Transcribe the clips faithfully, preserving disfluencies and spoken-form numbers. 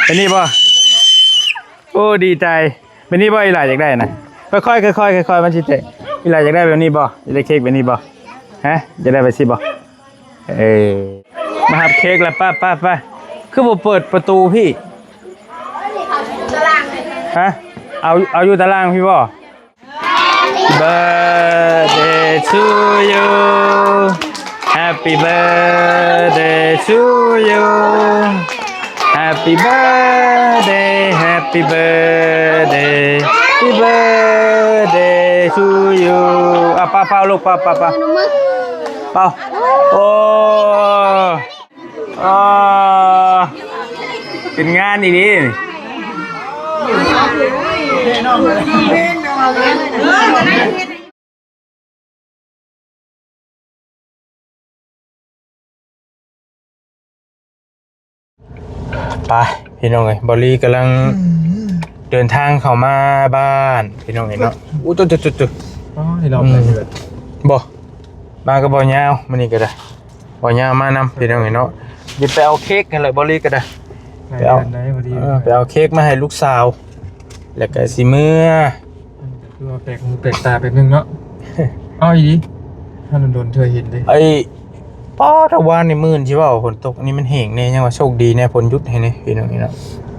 เป็นนี่บ่ โอ้ ดีใจ เป็นนี่บ่ อีหล่าอยากได้นะ ค่อยๆ ค่อยๆ ค่อยๆ มันสิแตก อีหล่าอยากได้แบบนี้บ่ อยากได้เค้กแบบนี้บ่ ฮะ อยากได้แบบนี้บ่ เออ มาหับเค้กแล้ว ป้าป้าป้า คือบ่เปิดประตูพี่ ฮะ เอา เอาอยู่ตารางพี่บ่ Birthday to you. Happy birthday to you. Happy birthday, happy birthday, happy birthday to you. อ่ะเป่าเป่าลูกเป่าเป่าเป่าเป่า โอ้ อ่า เป็นงานอีหลีนี่ ไป พี่น้องเอ้ย บอลลี่กำลังเดินทางเข้ามาบ้าน พี่น้องเอ้ยเนาะ อู้ จุดจุดจุดจุด อ๋อ นี่เราไปเลย บ่ มาก็บ่ยาว มื้อนี้ก็ได้ บ่ยาวมานำ พี่น้องเอ้ยเนาะ เดี๋ยวไปเอาเค้กกันเลย บอลลี่ก็ได้ ไปเอา ได้พอดี เออ ไปเอาเค้กมาให้ลูกสาว แล้วก็สิเมือ คือว่าแปลกหูแปลกตาแป๊บนึงเนาะ เอาอีหลี ถ้าโดนๆ เธอเห็นเลย ไอ้ ป๊อด วานนี่มื้นสิเว้า ฝนตก อันนี้มันแห้งแน่ ยังว่าโชคดีแน่ ฝนหยุดให้แน่ พี่น้องเอ้ยเนาะ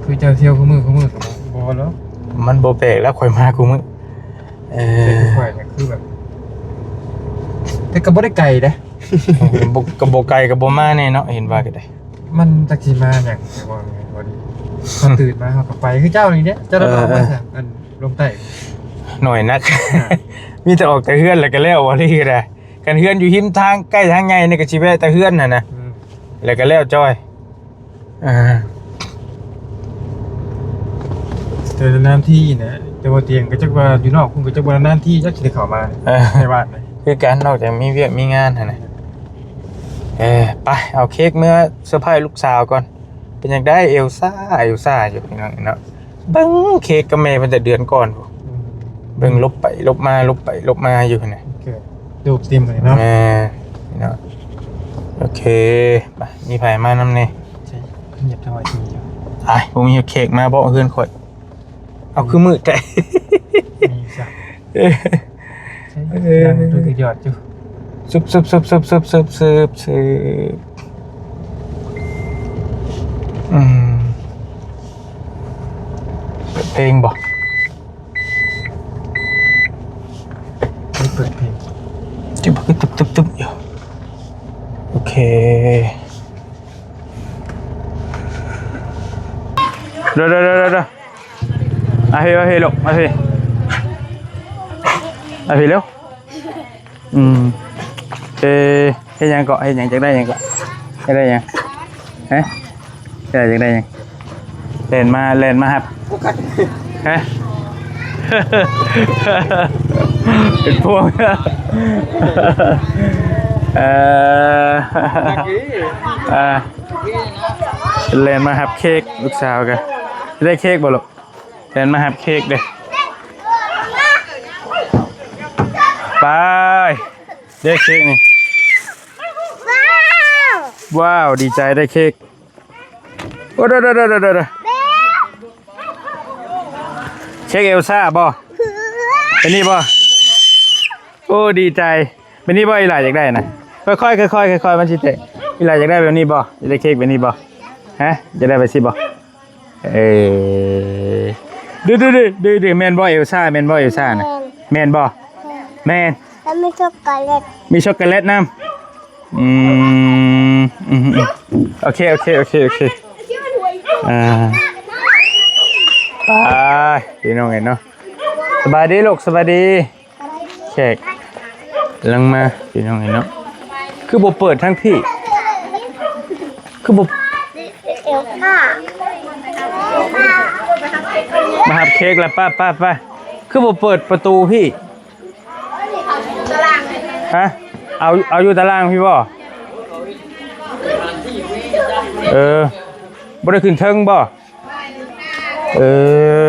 คือเจ้าเที่ยวคู่มื้อคู่มื้อก็บ่ บ่แล้ว มันบ่แปลกแล้ว ข่อยมาคู่มื้อ เออ แต่คือข่อยน่ะคือแบบ แต่ก็บ่ได้ไกลเด้ บ่ ก็บ่ไกลก็บ่มาแน่เนาะ เห็นว่าก็ได้ มันจักสิมาหยัง แต่ว่าไง พอดี พอตื่นมาเฮาก็ไป คือเจ้านี่เด้ เจ้าได้ออกมา เออ ซะ อันลงใต้ หน่อยนัก อ่า มีแต่ออกแต่เฮือนแล้วก็แล้ว ว่านี่ก็ได้ คันเฮือนอยู่ริมทางใกล้ทางใหญ่นี่ก็สิแวะแต่เฮือนหั่นนะ อืม แล้วก็แล้วจ้อย อ่า แต่นานๆ ทีนะ แต่ว่าเตียงก็จักว่าอยู่นอก คุณก็จักว่านานๆ ทีจักสิได้เข้ามา เออ ในบ้านนะ คือกัน นอกจากมีเวียกมีงานหั่นนะ เออ ไป เอาเค้กเมือเซอร์ไพรส์ลูกสาวก่อน เป็นจั่งใด เอลซ่า เอลซ่าอยู่พี่น้องเนาะ เบิ่งเค้กกับแม่เพิ่นแต่เดือนก่อนพุ้น อืม เบิ่งลบไปลบมา ลบไปลบมาอยู่หั่นนะ โอเค รูปเต็มเลยเนาะ แม่เนาะ โอเค ไป มีไผมานำแน่ ใช่ เหยียบเท่าไหร่ทีเดียว ไอ้ บ่มีเค้กมาบ่เฮือนข่อย เอาคือมืดแท้ มีจ้ะ เออ ใช่ เออ ยังดูกระยอดอยู่ ซึบๆๆๆๆๆ อืม เปิดเพลงบ่ ไม่เปิดเพลง ตึ๊บตึ๊บตึ๊บตึ๊บอยู่ โอเค เดี๋ยวเดี๋ยวเดี๋ยวเดี๋ยว มาพี่ มาพี่ลูก มาพี่ มาพี่เร็ว อืม เออ เฮ็ดหยังเกาะ เฮ็ดหยัง จักได้หยังเกาะ จักได้หยัง ฮะ จักได้หยัง แล่นมา แล่นมาครับ ฮะ เป็นพวง เอ่อ อ่า แล่นมาหับเค้กลูกสาวกัน ได้เค้กบ่ลูก แล่นมาหับเค้กเด้อ ไป ได้เค้กนี่ ว้าว ว้าว ดีใจได้เค้ก โอ้ เด้อ เด้อ เด้อ เด้อ เด้อ เค้กเอลซ่าบ่ เป็นนี่บ่ โอ้ ดีใจ เป็นนี่บ่ อีหล่าอยากได้นะ ค่อยๆ ค่อยๆ ค่อยๆ มันสิแตก อีหล่าอยากได้แบบนี้บ่ อยากได้เค้กแบบนี้บ่ ฮะ อยากได้แบบนี้บ่ เออ ดื้อ ดื้อ ดื้อ ดื้อ ดื้อ แม่นบ่ เอลซ่า แม่นบ่ เอลซ่านะ แม่นบ่ แม่น แล้วมีช็อกโกแลต มีช็อกโกแลตนำ อืม อืม อืม โอเค โอเค โอเค โอเค อ่า ไป พี่น้องเอ้ยเนาะ สบายดีลูก สบายดี แขกกำลังมา พี่น้องเอ้ยเนาะ คือบ่เปิดทั้งพี่ คือบ่ เอลซ่า มาหับเค้กแล้ว ป้า ป้า ป้า คือบ่เปิดประตูพี่ ฮะ เอา เอาอยู่ตารางพี่บ่ เออ บ่ได้ขึ้นเทิงบ่ เออ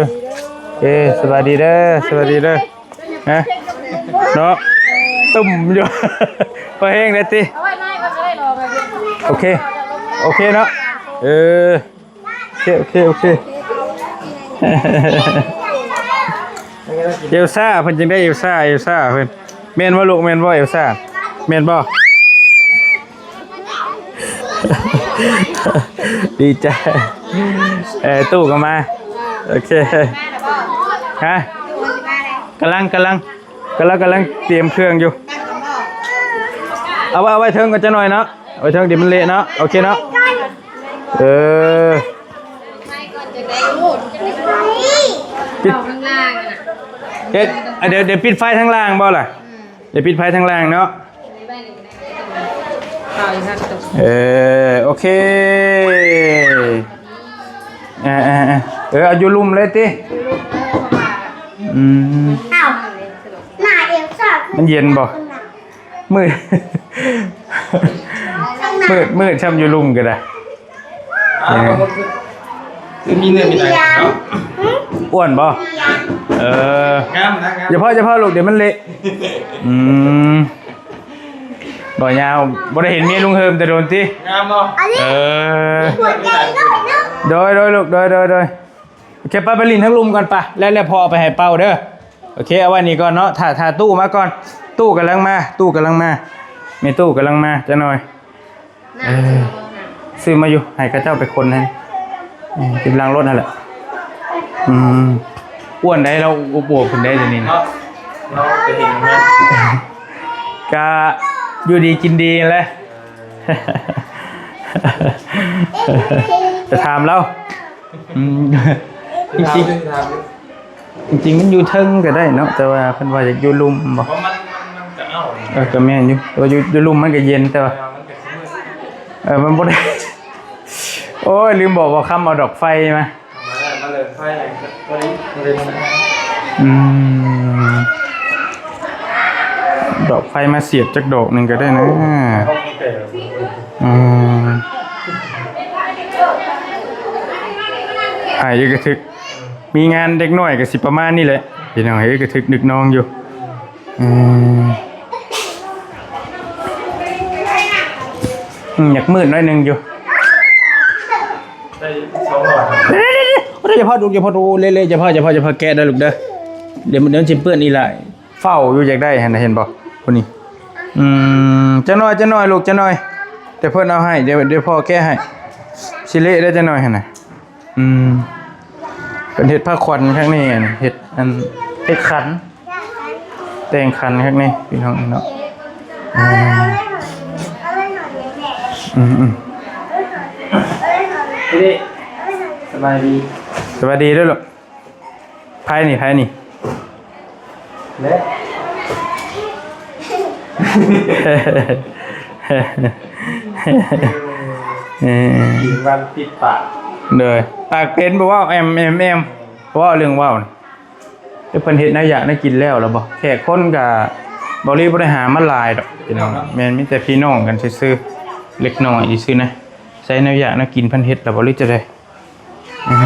เออ สวัสดีเด้อ สวัสดีเด้อ ฮะ เนาะ ตึมอยู่ พอแห้งแล้วติ โอเค โอเคเนาะ เออ โอเค โอเค โอเค เอลซ่า เพิ่นจังได้เอลซ่า เอลซ่า เพิ่น แม่นบ่ลูก แม่นบ่เอลซ่า แม่นบ่ ดีใจ เออ ตู้ก็มา โอเค ฮะ กำลัง กำลัง กำลัง กำลังเตรียมเครื่องอยู่ เอาไว้ เอาไว้เทิงก่อนจักหน่อยเนาะ เอาไว้เทิงเดี๋ยวมันเละเนาะ โอเคเนาะ เออ ปิด เฮ็ด อ่ะ เดี๋ยว เดี๋ยวปิดไฟทางล่างบ่ล่ะ เดี๋ยวปิดไฟทางล่างเนาะ เออ โอเค เออ เออ เออ เออ เอาอยู่ลุ่มเลยติ อืม อ้าว หน้าเอลซ่า มันเย็นบ่ มืด มืด มืด ช่ำอยู่ลุ่มก็ได้ อ่า คือมีเนื้อมีหนังเนาะ อ้วนบ่ เออ งามนะ งาม อย่าพ่อ อย่าพ่อลูก เดี๋ยวมันเละ อืม บ่ยาว บ่ได้เห็นเมียลุงเฮิมแต่โดนติ งามเนาะ เออ หัวใจด้วยเนาะ โดย โดยลูก โดย โดย โดย โอเค ไป ไปหลิ้นทั้งลุ่มก่อนไป แล้ว แล้วพอเอาไปให้เป้าเด้อ โอเค เอาไว้นี่ก่อนเนาะ ถ้า ถ้าตู้มาก่อน ตู้กำลังมา ตู้กำลังมา มีตู้กำลังมาจักหน่อย เออ ซื้อมาอยู่ ให้เขาเจ้าไปคนให้ เออ ติดหลังรถนั่นแหละ อืม อ้วนได้ เราอวบๆขึ้นได้เดี๋ยวนี้นะ เนาะ เราจะเห็นไหม ก็อยู่ดีกินดีแหละ จะถามเรา อืม จริงๆ ถามอยู่ จริงๆ มันอยู่เทิงก็ได้เนาะ แต่ว่าเพิ่นว่าอยากอยู่ลุ่มบ่ เพราะมัน มัน มันจะเอา เออ ก็แม่นอยู่ แต่ว่าอยู่ อยู่ลุ่มมันก็เย็น แต่ว่า เออ มันก็สิมืด เออ มันบ่ได้ โอ้ย ลืมบอกว่าคำเอาดอกไฟมา มาแล้ว มาเลย ไฟอะไร พอดี พอดี อืม ดอกไฟมาเสียบจักดอกหนึ่งก็ได้นะ เอาของแก่ อืม หายกระทึก มีงานเด็กน้อยก็สิประมาณนี้แหละ พี่น้องเอ้ย กระทึกนึกน้องอยู่ อืม อืม อยากมืดหน่อยหนึ่งอยู่ ได้สองหลอด เดี๋ยวๆๆๆ อย่าพอดู อย่าพอดู เละๆ อย่าพอ อย่าพอ อย่าพอแกะได้ลูกเด้อ เดี๋ยวมัน เดี๋ยวมันสิเปื้อนอีหลาย เฝ้าอยู่อยากได้หั่นน่ะ เห็นบ่ คนนี้ อืม จักหน่อย จักหน่อยลูก จักหน่อย เดี๋ยวเพิ่นเอาให้ เดี๋ยว เดี๋ยวพ่อแกะให้ สิเละได้จักหน่อยหั่นน่ะ อืม เป็นเฮ็ดผ้าขวัญข้างนี้ อันเฮ็ด อัน เฮ็ดขัน แต่งขันข้างนี้ พี่น้องเนาะ อืม อืม อืม นี่ สบายดี สบายดีเด้อลูก ไผนี่ ไผนี่ และ เออ กินวันติดปาก โดย ปากเป็นบ่เว้า แอม แอม แอม เว้าเรื่องเว้านี่ แต่เพิ่นเฮ็ดแนวอยากแนวกินแล้วล่ะบ่ แขกคนก็ บ่าวลีบ่ได้หามาหลายดอกพี่น้อง แม่นมีแต่พี่น้องกันซื่อๆ เล็กน้อยซื่อๆ นะ ใส่แนวอยากแนวกินเพิ่นเฮ็ดล่ะบ่ หรือจะใด อ่า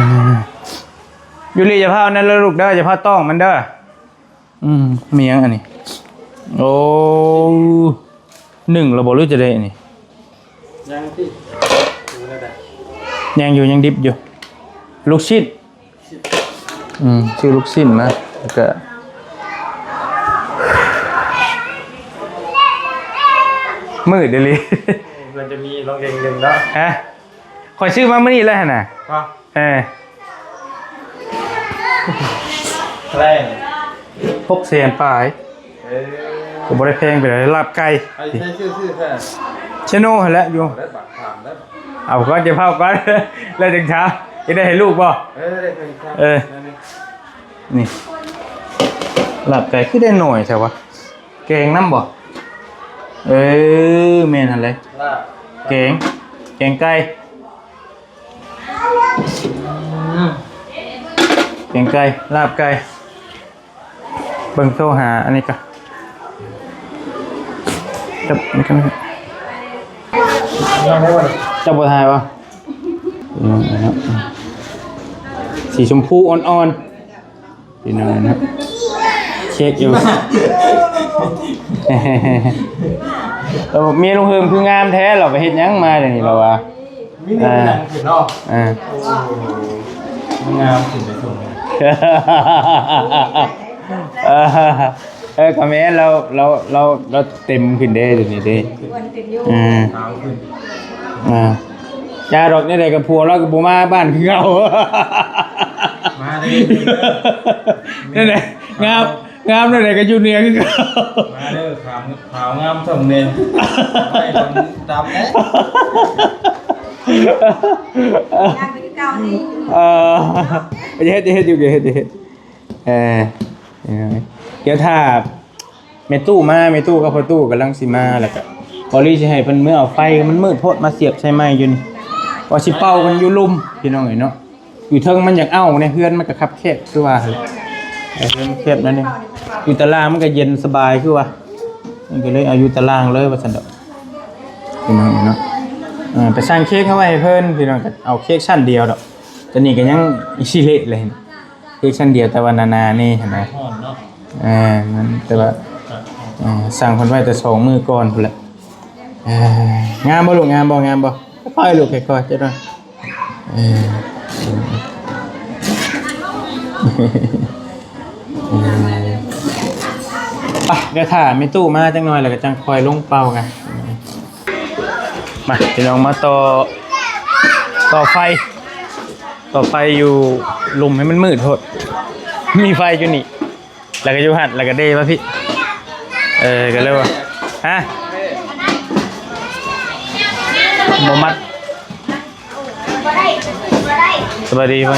ยูริอย่าพาเอานั่นเลยลูกเด้อ อย่าพาต้องมันเด้อ อืม มีหยังอันนี้ โอ้ นึ่งแล้วบ่ หรือจะใดอันนี้ ยังติ ยังอยู่ ยังดิบอยู่ ลูกชิ้น อืม ซื้อลูกชิ้นมา แล้วก็ มืดอีหลี มันจะมีลองเองหนึ่งเนาะ ฮะ ข้อยซื้อมามื้อนี้เลยหั่นน่ะ ฮะ เออ เท่าไหร่ หกแสนปลาย เออ ก็บ่ได้แพงปานใด ลาบไก่ ไอ้ใช้ชื่อ ชื่อแค่ เชโน่หั่นแหละอยู่ ได้บัตรถามได้บัตร เอาก่อน เก็บเผาก่อน แล้วจึงถาม จะได้ให้ลูกบ่ เออ ได้เพิ่นครับ เออ นั่นนี่ นี่ ลาบไก่คือได้หน่อยแท้วะ แกงนำบ่ เออ แม่นหั่นเลย ลาบ แกง แกงไก่ อืม แกงไก่ ลาบไก่ เบิ่งโทรหาอันนี้ก่อน ครับ นี่ก็ เจ้าบ่ถ่ายวะ อืม นะครับ สีชมพูอ่อนๆ พี่น้องนะ เช็คอยู่ เออ เมียลุงเฮิมคืองามแท้ เราไปเฮ็ดหยังมาเดี๋ยวนี้เราวะ มีหนึ่งหนังขึ้นเนาะ อ่า โอ้โห งามขึ้นไปส่งเลย เออ เออ ก็แม่น เรา เรา เรา เราเต็มขึ้นเด้ เดี๋ยวนี้เด้ อ้วนขึ้นอยู่ อ่า ขาวขึ้น อ่า จ้าดอกนี่ใดกับผัวเราก็บ่มาบ้านคือเก่า มาเลย นั่นแหละ งาม งามนั่นแหละก็อยู่เหนือคือเก่า มาเด้อ ขาว ขาวงามส่งเน่ย ให้คนดำนะ งามคือเก่านี่ เออ เฮ็ด เฮ็ดอยู่ เฮ็ด เฮ็ด เออ เดี๋ยวถ้าแม่ตู้มา แม่ตู้กับพ่อตู้กำลังสิมา แล้วก็พอลี่สิให้เพิ่นเมือเอาไฟ มันมืดโพด มาเสียบใส่ไม้อยู่นี่ ว่าสิเป่ากันอยู่ลุ่ม พี่น้องเอ้ยเนาะ อยู่เทิงมันอยากเอาเนี่ย เฮือนมันก็คับแคบคือว่าหั่นแหละ เออ เฮือนมันแคบนั่นเอง อยู่ตารางมันก็เย็นสบายคือว่า มันก็เลยเอาอยู่ตารางเลยว่าซั่นดอก พี่น้องเอ้ยเนาะ เออ ไปสั่งเค้กเอาไว้ให้เพิ่น พี่น้อง ก็เอาเค้กชั้นเดียวดอก ตอนนี้ก็ยังอีสิเละเลย เค้กชั้นเดียวแต่ว่าหนาๆนี่หั่นนะ ฮ้อนเนาะ เออ มันแต่ว่า เออ สั่งเพิ่นไว้แต่สองมื้อก่อนพู้นแหละ เออ งามบ่ลูก งามบ่ งามบ่ ค่อยๆลูก ค่อยๆ เจ้าหน่อย เออ เออ ไป เดี๋ยวถ้าแม่ตู้มาจักหน่อยแล้วก็จั่งค่อยลงเป่ากัน มา พี่น้อง มาต่อ ต่อไฟ ต่อไฟอยู่ลุ่มให้มันมืดโพด มีไฟอยู่นี่ แล้วก็อยู่หั่น แล้วก็เด้มาพี่ เออ ก็เลยว่า ฮะ บ่มัด สบายดีพ่อ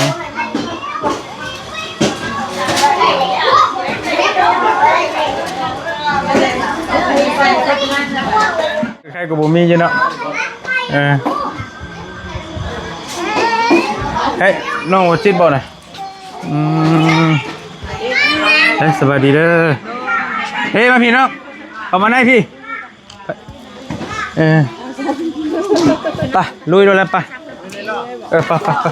ใครก็บ่มีอยู่เนาะ เออ เฮ้ย น้องบ่จิตบ่น่ะ อืม เฮ้ย สบายดีเด้อ เฮ้ย มาพี่น้อง เข้ามาในพี่ เออ ไป ลุยโลดแล้ว ไป เออ ไป ไป ไป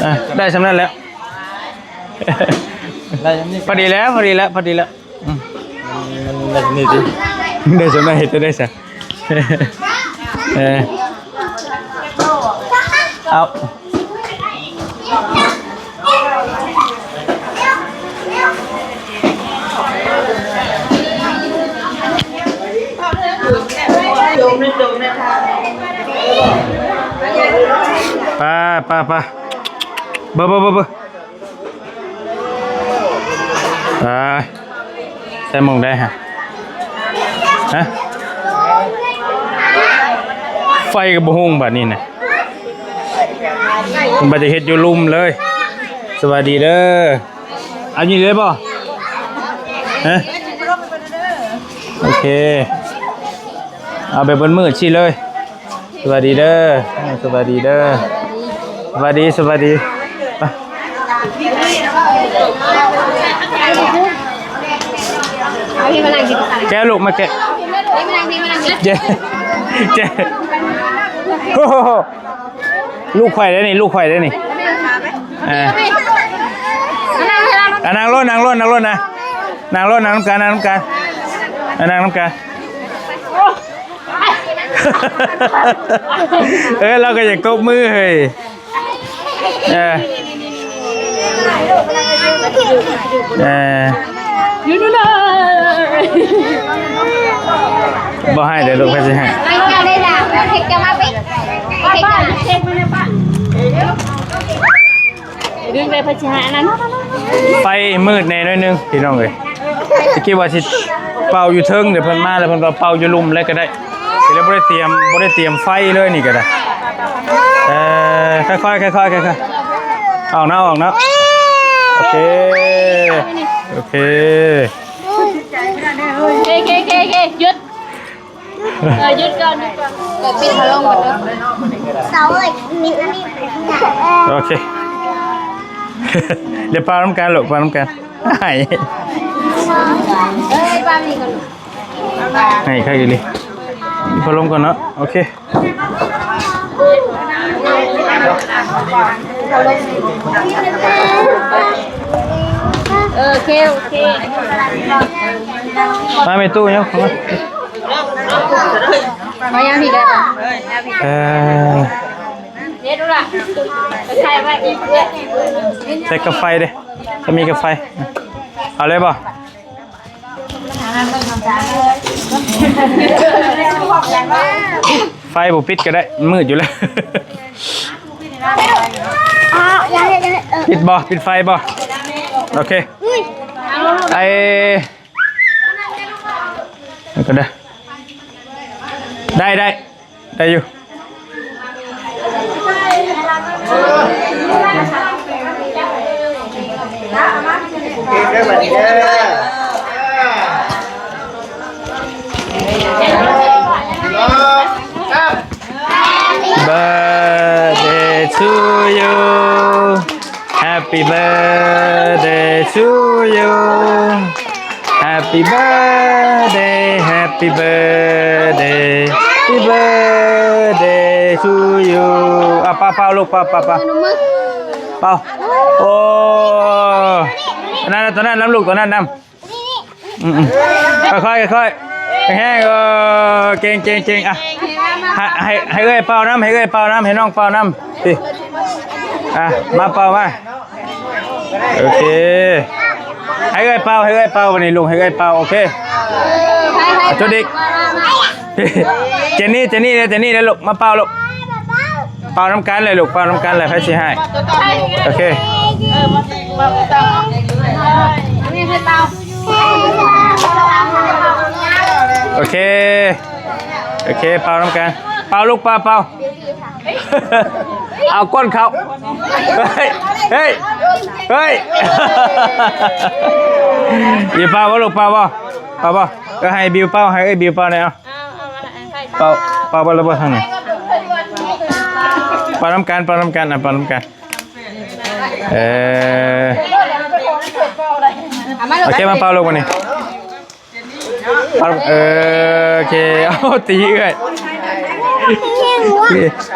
เออ ได้ส่ำนั้นแล้ว ได้ส่ำนี้ พอดีแล้ว พอดีแล้ว พอดีแล้ว อืม มันได้ส่ำนี้ติ ได้ส่ำนั้นเฮ็ดได้ซะ เออ เอา ไป ไป ไป เบิ่ง เบิ่ง เบิ่ง เบิ่ง ไป ใส่หม่องใดฮะ ฮะ ไฟก็บ่ฮุงบัดนี้นะ เพิ่นบ่ได้เฮ็ดอยู่ลุ่มเลย สวัสดีเด้อ เอาอยู่นี่เลยบ่ ฮะ โอเค เอาแบบมืดๆสิเลย สวัสดีเด้อ สวัสดีเด้อ สวัสดี สวัสดี ไป เอาพี่มานั่งกินข้าว แกะลูกมาแกะ พี่มานั่ง พี่มานั่งกิน เจ๊ เจ๊ โอ้โห ลูกข่อยได้นี่ ลูกข่อยได้นี่ เออ มานั่ง มานั่ง อ่ะ นั่งลง นั่งลง นั่งลงนะ นั่งลง นั่งนำกัน นั่งนำกัน อ่ะ นั่งนำกัน เออ เราก็อยากตบมือเฮ้ย เออ เออ อยู่นู่นเลย บ่ให้เด้อลูก ใครสิให้ ไม่เอาเลยนะ เค้กจะมาปิด เค้กจะมา เค้กมาเลยป้า ดึงไปพัชหาอันนั้น ไฟมืดแน่หน่อยนึงพี่น้องเอ้ย คิดว่าสิเป่าอยู่เทิง เดี๋ยวเพิ่นมาแล้วเพิ่นก็เป่าอยู่ลุ่มเลยก็ได้ ก็เลยบ่ได้เตรียม บ่ได้เตรียมไฟเลยนี่ก็ได้ เออ ค่อยๆ ค่อยๆ ค่อยๆ ออกนะ ออกนะ โอเค โอเค โอเค โอเค โอเค หยุด เออ หยุดก่อน หยุดก่อน เดี๋ยวปิดพัดลมก่อนเด้อ เสาเอ้ย มีอันนี้ โอเค เดี๋ยวเป่านำกันลูก เป่านำกัน ให้ เอ้ย เป่านี่ก่อนลูก ให้คักอีหลี ปิดพัดลมก่อนเนาะ โอเค โอเค โอเค มาแม่ตู้เนี่ย เข้ามา มายังพี่ได้ปะ เออ เดี๋ยวดูล่ะ ใครว่าอีกเพื่อน ใส่กาแฟเด้ ถ้ามีกาแฟ เอาเลยบ่ ไฟบ่ปิดก็ได้ มืดอยู่แล้ว อ่ะยังยังยังเออ ปิดบ่ ปิดไฟบ่ โอเค อุ้ย ไอ นี่ก็ได้ ได้ได้ ได้อยู่ Birthday to you. Happy birthday to you. Happy birthday, happy birthday, happy birthday to you. อ่ะเป่าเป่าลูก เป่าเป่าเป่า เป่า โอ้ นั่นน่ะ ตัวนั้นนำลูก ตัวนั้นนำ อืมๆ ค่อยๆ ค่อยๆ แห้งๆ เออ เก่งๆ เก่งๆ อ่ะ ให้ ให้ ให้เอื้อยเป่านำ ให้เอื้อยเป่านำ ให้น้องเป่านำ สิ อ่ะ มาเป่ามา โอเค ให้เอื้อยเป่า ให้เอื้อยเป่า วันนี้ลูก ให้เอื้อยเป่า โอเค อ่ะ จุดอีก เจนนี่ เจนนี่เลย เจนนี่เลยลูก มาเป่าลูก เป่าน้ำกันเลยลูก เป่าน้ำกันเลย ไผสิให้ โอเค โอเค โอเค เป่าน้ำกัน เป่าลูก เป่า เป่า เอาก้นเขา เฮ้ย เฮ้ย เฮ้ย อย่าเป่าบ่ลูก เป่าบ่ เป่าบ่ ก็ให้บิวเป่า ให้เอ้ยบิวเป่าหน่อย เอา เอา เอามาให้ใคร เป่า เป่าบ่แล้วบ่ทางไหน เป่าน้ำกัน เป่าน้ำกัน อ่ะ เป่าน้ำกัน เออ เอามาลูก โอเค มาเป่าลูกมานี่ เป่า เออ โอเค เอา ตีเอื้อย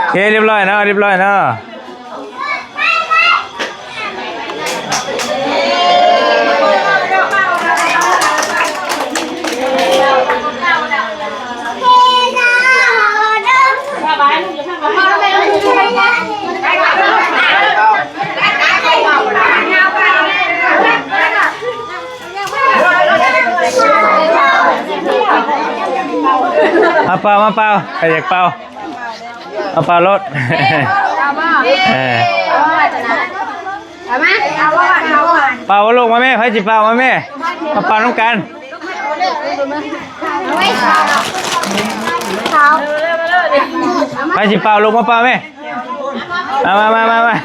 โอเค เรียบร้อยเนาะ เรียบร้อยเนาะ มาเป่า มาเป่า ใครอยากเป่า เอาเป่ารถ เอาบ่ เออ เอามา เอาบ่ เอาบ่ เป่าลูกมาแม่ ไผสิเป่ามาแม่ มาเป่าน้ำกัน เอาไว้ เอา ไผสิเป่าลูกมาเป่าแม่ มามามามามา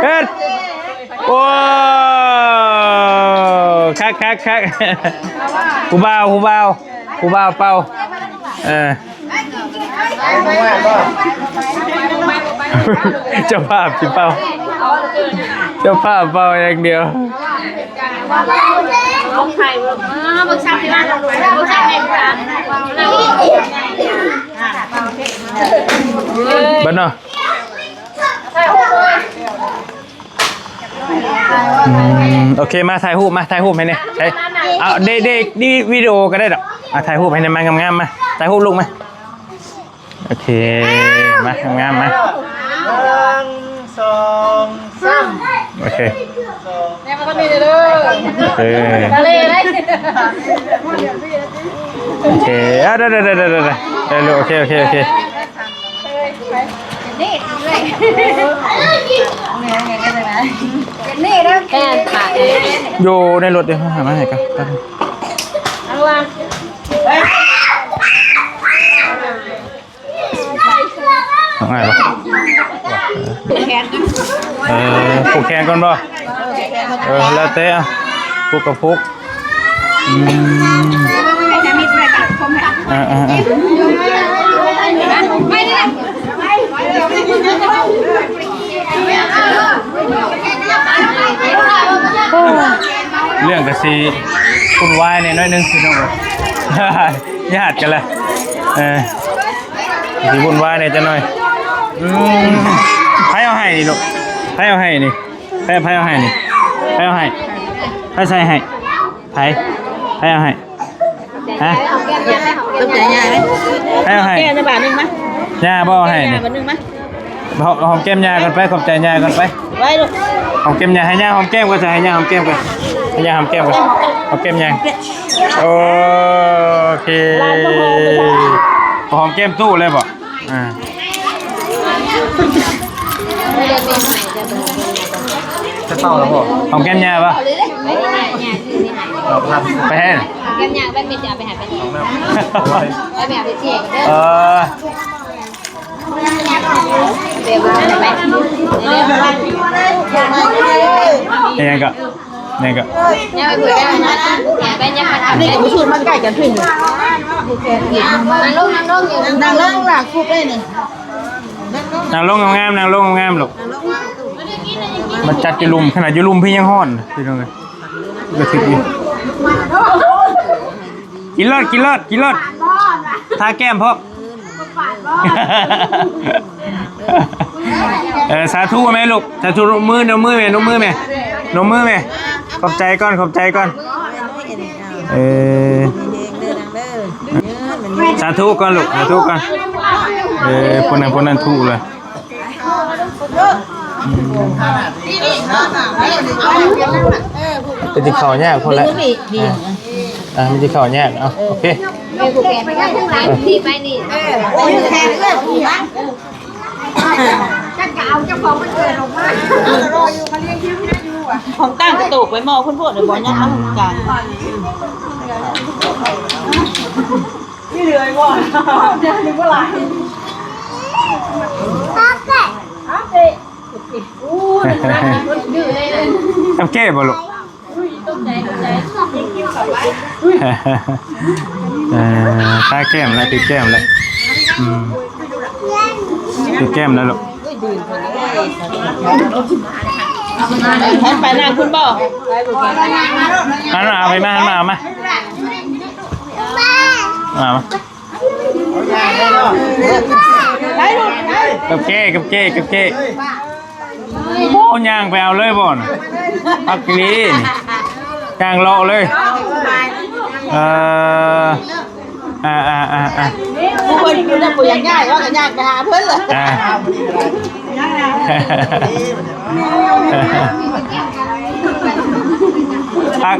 เฮ็ด โอ้ คักคักคัก ผู้บ่าว ผู้บ่าว ผู้บ่าวเป่า เออ เจ้าภาพสิเป่า เจ้าภาพเป่าอย่างเดียว เอาไข่เบิ่ง เออ เบิ่งซ้ำที่บ้านเรา เบิ่งซ้ำแม่งค่ะ เบิ่งเนาะ อืม โอเค มาถ่ายรูป มาถ่ายรูปให้เนี่ย ใช่ เอา เด เด นี่วิดีโอก็ได้ดอก อ่ะ ถ่ายรูปให้เนี่ย มางามๆ มา ถ่ายรูปลูกมา โอเค มางามๆ มา หนึ่ง สอง สาม โอเค เออ ทะเลเลย โอเค อ่ะ ได้ ได้ ได้ ได้ ได้ ได้ ได้ลูก โอเค โอเค โอเค นี่ นี่ นี่ นี่ แม่นค่ะ อยู่ในรถเดี๋ยวหามาให้กันแป๊บนึง เอาวาง เอาไงวะ เออ ผูกแขนก่อนบ่ เออ แล้วแต่อ่ะ ผูกกับผูก อืม อ่า อ่า อ่า เรื่องกะสิวุ่นวายเนี่ยน้อยหนึงพี่น้องเอ้ย ญาติกันละ เออ สิวุ่นวายเนี่ยจักหน่อย อืม ไผเอาให้นี่ลูก ไผเอาให้นี่ ไผ ไผเอาให้นี่ ไผเอาให้ ไผใส่ให้ ไผ ไผเอาให้ ฮะ หอมแก้มย่าไหม หอมแก้มย่า ให้เอาให้ แก้มในบาทหนึ่งไหม ย่าบ่ให้ ย่า นี่ บาทหนึ่งไหม หอม หอมแก้มย่าก่อนไป ขอบใจย่าก่อนไป ไว้ลูก หอมแก้มย่า ให้ย่าหอมแก้มก่อน ให้ย่าหอมแก้มก่อน ให้ย่าหอมแก้มก่อน หอมแก้มย่า โอเค หอมแก้มตู้เลยบ่ อ่า จะเป่าแล้วบ่ หอมแก้มย่าปะ เอาพัน ไปให้ แก้มยางแว่นเมจ่าไปหาไป เอาแบบ ไปแบบไปเจียกเด้อ เออ เดี๋ยวไป เดี๋ยว ยังก็ ยังก็ เนี่ยไปคุยกันนะ เนี่ยไปเนี่ยมาถาม นี่ก็บ่สูตรมาใกล้กันเพิ่นอยู่ นั่งลง นั่งลงอยู่ นั่งลงหลังคุกเลยนี่ นั่งลงงามๆ นั่งลงงามๆ ลูก มาจัดอยู่ลุ่ม ขนาดอยู่ลุ่มพี่ยังฮ้อน พี่น้องเอ้ย ก็คิดอยู่ กินรอด กินรอด กินรอด ทาแก้มพร้อม เออ สาธุแม่ลูก สาธุ นมมือ นมมือแม่ นมมือแม่ นมมือแม่ ขอบใจก่อน ขอบใจก่อน เออ สาธุก่อนลูก สาธุก่อน เออ พวกนั้น พวกนั้นถูกเลย เป็นที่เขายากคนละ อ่ะ อ่ะ มันที่เขายาก เอา โอเค ไปผูกแขนไปข้างหลัง นี่ไปนี่ โอ้ย แขนเอื้อมอีกนะ จันก็เอาเจ้าของวันเกิดออกมา รออยู่ มาเรียกคิวให้อยู่อ่ะ ของตั้งกระตุกไว้หม้อเพิ่นพูดเดี๋ยวบอกเนี่ยเอากลาง นี่เหลืออีกบ่ เดี๋ยวนึกว่าหลาย อัปเดต อู้ ดื้อเลยนะ อัปเดตบ่ลูก เออ ตาแก้มแล้ว ติดแก้มแล้ว อืม ติดแก้มแล้วลูก หันไปหน้าคุณบ่ หันมา เอาไปมา หันมา เอามา เอามา กับเก้ กับเก้ กับเก้ โอ้ ย่างไปเอาเลยบ่อน พักดีนี่ ย่างเลาะเลย เออ อ่า อ่า อ่า อ่า ผู้คนอยู่เนี่ยผู้อยากย้ายว่าก็ย้ายไปหาเพิ่นเลย อ่า พัก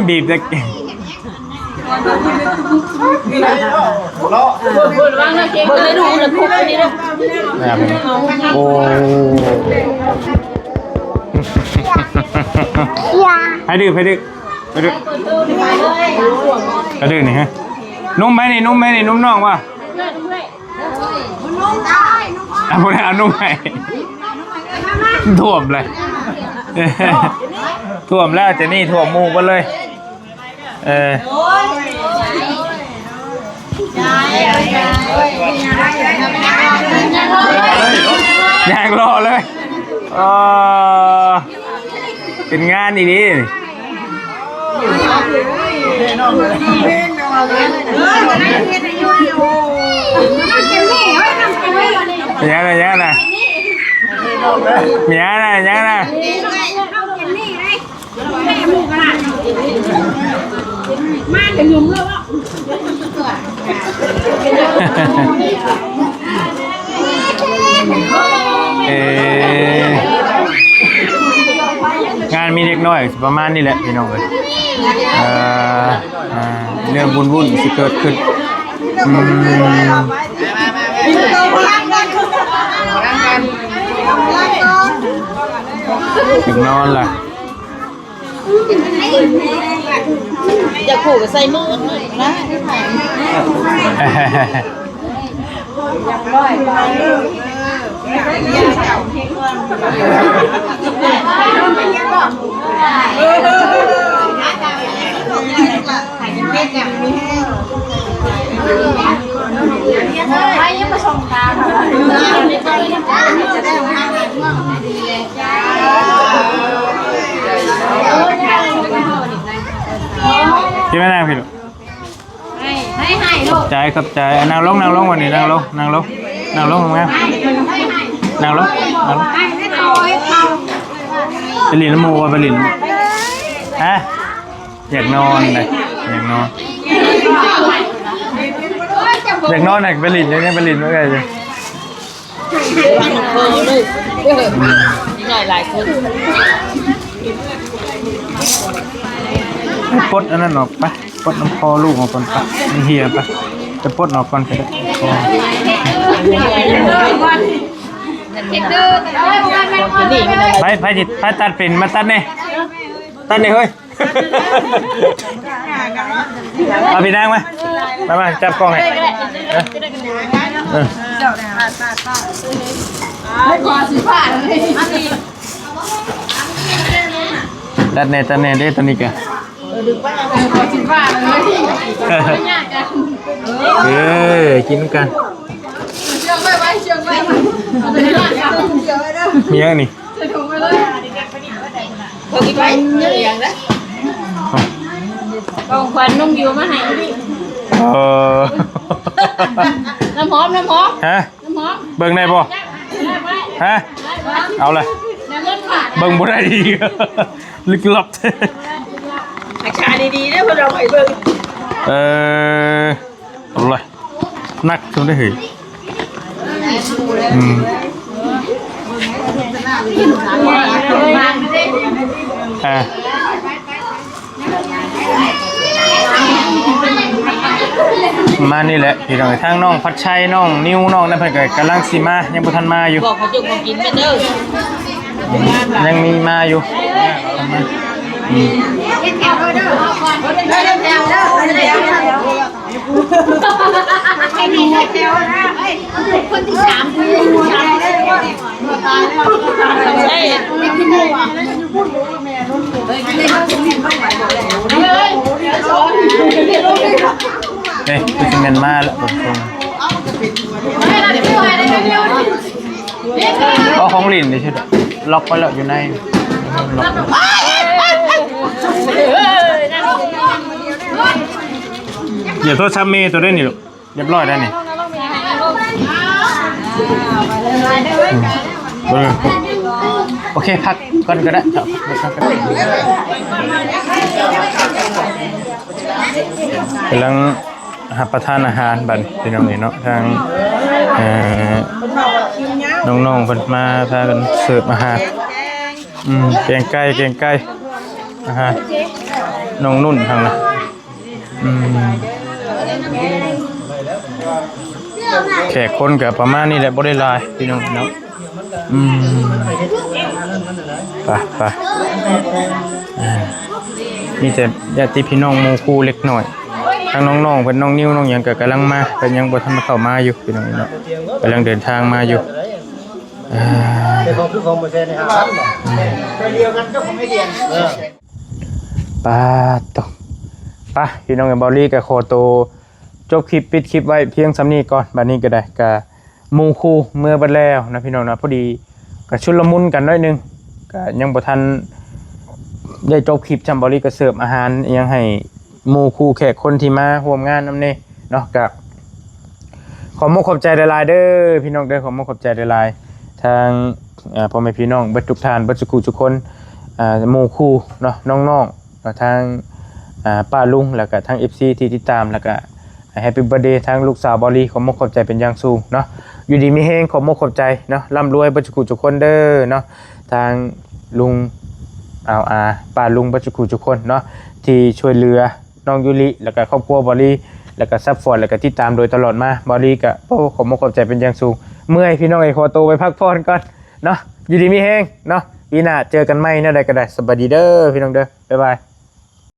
บีบจะ เบิ่งได้ดูอุณหภูมิอันนี้เด้อ นะครับ โอ้ ให้ดื้อ ให้ดื้อ ให้ดื้อ ให้ดื้อนี่ฮะ นุ่มไหมนี่ นุ่มไหมนี่ นุ่มน่องวะ อ่ะ พวกนี้เอานุ่มไหม ท่วมเลย ท่วมแล้ว เจนี่ท่วมหมู่หมดเลย เออ ย่างเลาะเลย เออ เป็นงานอีหลีนี่ ยังไง ยังไง ยังไง ยังไง มาจะหนุ่มแล้ว เอ่องานมีเด็กน้อยประมาณนี้แหละพี่น้องเอ้ย เอ่อ อ่า เรื่องวุ่นๆ สิเกิดขึ้น อืม ถึงนอนล่ะ อย่าผูกกับใส่มือนะ พี่แม่นางพี่ลูก ให้ให้ให้ลูก ขอบใจ ขอบใจ นั่งลง นั่งลง วันนี้ นั่งลง นั่งลง นั่งลงงามๆ นั่งลง นั่งลง ไปเล่นน้ำหมู่ ไปเล่น ฮะ อยากนอนเลย อยากนอน อยากนอนน่ะ ไปหลิ้น เดี๋ยวนี้ไปหลิ้น เมื่อไง หน่อยหลายคน ปลดอันนั้นออกไป ปลดน้ำคอลูกออกก่อนไป มันเหี่ยไป จะปลดออกก่อนก็ได้ ไปไปสิไปตัดเป็น มาตัดนี่ ตัดนี่เฮ้ย เอาพี่นางมา มามาจับกล้องให้เออเออ ตัดแน่ตัดแน่เด้ ตัวนี้กัน เออ กินกัน มีอย่างนี้ ของขวัญน้องบิวมาให้ เออ น้ำหอม น้ำหอม ฮะ น้ำหอม เบิ่งได้บ่ ฮะ เอาเลย น้ำเงินขาด เบิ่งบ่ได้อีก ลึกลับ ราคาดีๆเด้อพวกเราไปเบิ่ง เออ เอาเลย นักจนได้เหยอืม อ่า มานี่แหละพี่น้อง ทางน้องพัดชัย น้องนิว น้องนั่นเพิ่นก็กำลังสิมา ยังบ่ทันมาอยู่ บอกเขาจุกมากินกันเด้อ ยังมีมาอยู่อืม คนที่สาม เอ้ยคือสิแม่นมาแล้วผมคงเอาของหลินนี่สิล็อกไว้แล้วอยู่ในล็อกอย่าโทษซ้ำเมย์ตัวได้นี่ลูก เรียบร้อยแล้วนี่อืมเออโอเค พักก่อนก็ได้ครับพักก่อนก็ได้กำลังรับประทานอาหารบัดพี่น้องนี่เนาะ ทาง เอ่อ น้องๆเพิ่นมาพากันเสิร์ฟอาหาร อืม แกงไก่ แกงไก่ อาหาร น้องนุ่นทางนั้น อืม แขกคนก็ประมาณนี้แหละ บ่ได้หลายพี่น้องเนาะ อืม ไป ไป อ่า มีแต่ญาติพี่น้องหมู่คู่เล็กน้อย ทางน้องๆเพิ่น น้องนิว น้องหยังก็กำลังมา เพิ่นยังบ่ทันเข้ามาอยู่พี่น้องเนาะ กำลังเดินทางมาอยู่ อ่า แต่ของคือของบ่แซ่ในห้าพันบ่ เดียวกันก็ของไอเดียน เออ ปาดโต ไป พี่น้องเอ้ย เบาลีก็ขอโตจบคลิป ปิดคลิปไว้เพียงส่ำนี้ก่อน บัดนี้ก็ได้ ก็หมู่คู่เมือเบิดแล้วนะพี่น้องนะ พอดีก็ชุลมุนกันหน่อยหนึ่ง ก็ยังบ่ทันได้จบคลิปซ้ำ เบาลีก็เสิร์ฟอาหารอิหยังให้หมู่คู่แขกคนที่มาร่วมงานนำแน่เนาะ ก็ ขอมกขอบใจหลายๆเด้อพี่น้องเด้อ ขอมกขอบใจหลายๆ ทาง เอ่อ พ่อแม่พี่น้องเบิดทุกท่าน เบิดสุขุทุกคน อ่า หมู่คู่เนาะ น้องๆ เนาะ ทาง อ่า ป้าลุง แล้วก็ทาง เอฟซี ที่ติดตาม แล้วก็ Happy Birthday ทางลูกสาวเบาลี ขอมกขอบใจเป็นอย่างสูงเนาะ อยู่ดีมีแฮง ขอมกขอบใจเนาะ ร่ำรวยเบิดสุขุทุกคนเด้อเนาะ ทางลุง เอา อา ป้าลุงเบิดสุขุทุกคนเนาะ ที่ช่วยเหลือ น้องยูริ แล้วก็ครอบครัวเบาลี แล้วก็ซัพพอร์ต แล้วก็ติดตามโดยตลอดมา เบาลีก็ โอ้ ขอมกขอบใจเป็นอย่างสูง เมื่อยพี่น้องเอ้ย ขอตัวไปพักผ่อนก่อนเนาะ อยู่ดีมีแฮงเนาะ ปีหน้าเจอกันใหม่แนวใดก็ได้ สบายดีเด้อพี่น้องเด้อ บ๊ายบาย